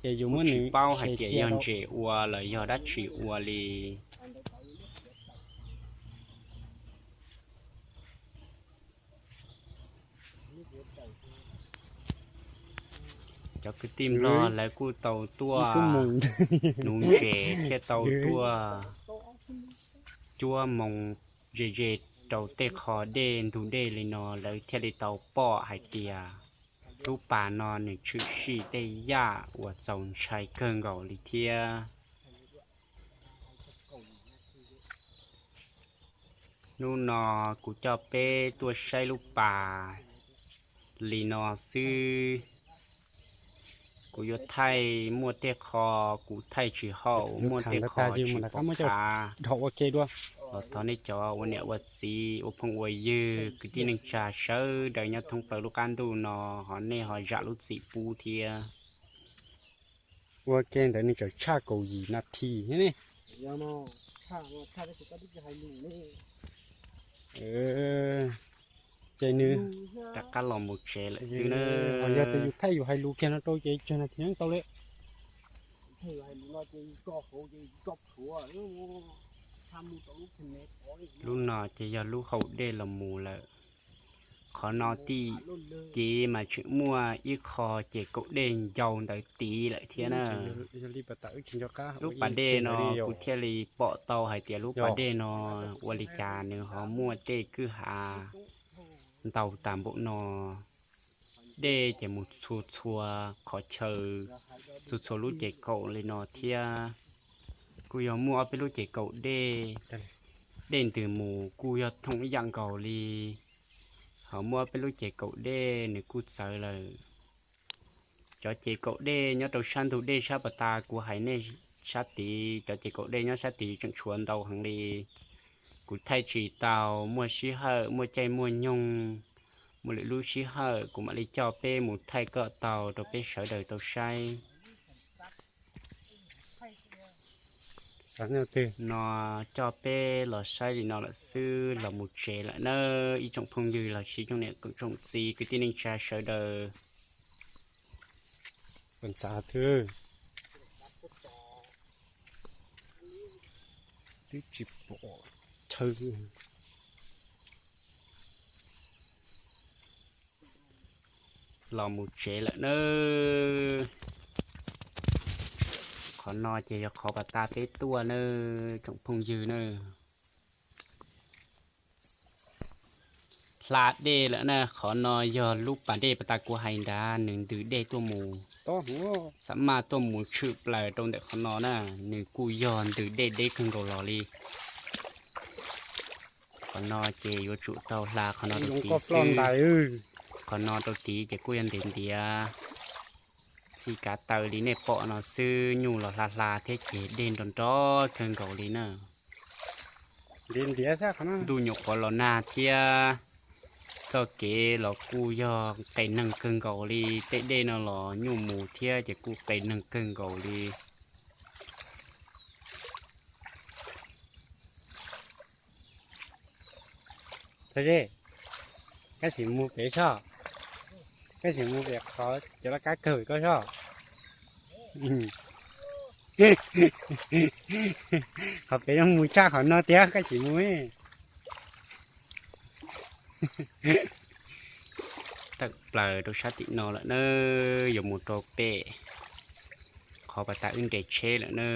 Kuj tsis paub hais tias yog ntses ua los yog dab tsi ua li. Cov kwv tij Nplog lawv kuj tau tuaj nuv ntses thiab tau tuaj cuab moos ze ze rau tej qho dej ntug dej li no lawv thiaj li tau pom hais tias lub pas no nws tshwm sim tej yam uas txaus ntshai kawg nkaus li thiab. Hnub no kuv coj peb tuaj saib lub pas li no xwb. Kuv yuav thaij muaj tej qho kuv thaij tsis haum, muaj tej qho tsis pom qab los thov nej cov ua niam ua txiv ua phooj ua ywg kwv tij neej tsa sawv daws nyob thoob plaws lub qab ntuj no ho nej ho zam lub txim pub thiab. Ua ke ntawd nws tseem tshaj kaum yim nas this thiab ne. Ces nws rov qab los mus tsev lawm xwb na. Yog tias yus thaij yus hais lus kiag no rau ces tsawg nas this tau li. Lub no ces yog lub hau dej los mus lawm. Qhov no tim kev mas tseem muaj ib qho ces kaum dej ncau ntawd tid lawm thiab na. Lub pas dej no kuv thiaj li pom tau hais tias lub pas dej no ua li cas nws ho muaj tej kwj ha ntau tas npaum no. dej ces mus txhua txhua qhov chaw, txhua txhua lub ces kaum li no thiab. Kuj yog muaj ob peb lub ces kaum dej, dej ntws mus kuj yog thooj ib yam nkaus li. Ho muaj ob peb lub ces kaum dej nws kuj txawv lawm. Cov ces kaum dej nyob rau sab ntug dej sab pas tas kuv hais nej sab tid, cov ces kaum dej nyob sab tid tseem tshuav ntau heev li. Kuv thaij tsis tau, muaj sij hawm muaj caij muaj nyoog, muaj lwm lub sij hawm kuv mam li coj peb mus thaij kom tau rau peb sawv daws tau saib. No coj peb los saib li no lawm xwb, los mus tsev lawm nawb ib tsoom phooj ywg los sis tsoom niam tsoom txiv kwv tij neej tsa sawv daws. Twb tsis pom chaw. Los mus tsev lawm nawb. Qhov no ces yog qhov pas tas peb tuaj nawb tsoom phooj ywg nawb. Hla dej lawm na, qhov no yog lub pas dej pas tas kuv hais nrad, nws ntws dej tuaj mus, xam maj tuaj mus tshwm plaws rau ntawm qhov no na, nws kuj yog ntws dej deb kawg nkaus los li. Qhov no ces yuav tsum tau hla qhov no rau tid xwb. Qhov no rau tid ces kuj yog ntiav ntiav, txij kav taw li nej pom no xwb, nyuj los hla hla thiab ces dej nrov nrov kawg nkaus li na. Ntuj nyuam qhuav los nag thiab, txoj kev los kuj yog qes neeg kawg nkaus li, tej dej no los nyuj mus thiab ces kuj qes neeg kawg nkaus li. Koj sim mus pem soj, koj sim mus pem qhov cov laj kab kawg koj soj. Qhov pem no mus tshaj qhov no tiag, koj sim mus. Tawm plaws rau sab tim no lawm na, yuav mus rau pem qhov pas tas wb nres tsheb lawm na.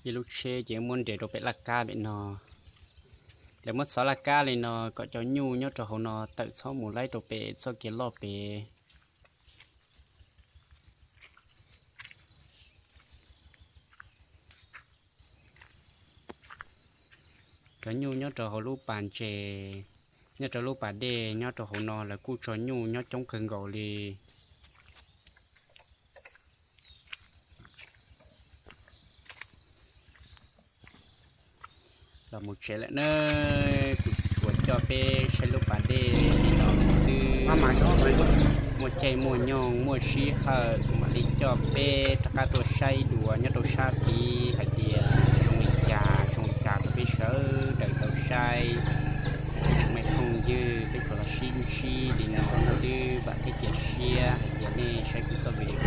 Ib lub tsheb ces muab nres rau pem laj kab pem no. Lawv muab txhov laj kab li no kom cov nyuj nyob rau hauv no tawm txhob mus laib rau pem txoj kev loj pem. Cov nyuj nyob rau hauv lub pas ntses, nyob rau lub pas dej nyob rau hauv no lawv kuj tso nyuj nyob coob kawg nkaus li. Los mus tsev lawm na, kuv tsuas coj peb saib lub pas dej li no xwb. Muaj caij muaj nyoog muaj sij hawm kuv mam li coj peb rov qab tuaj saib dua nyob rau sab tid hais tias zoo li cas zoo li cas rau peb sawv daws tau saib. Tsoom me phooj ywg, peb tsuas los sib ntsib li no xwb, vam thiab cia siab hais tias nej saib kuv txoj video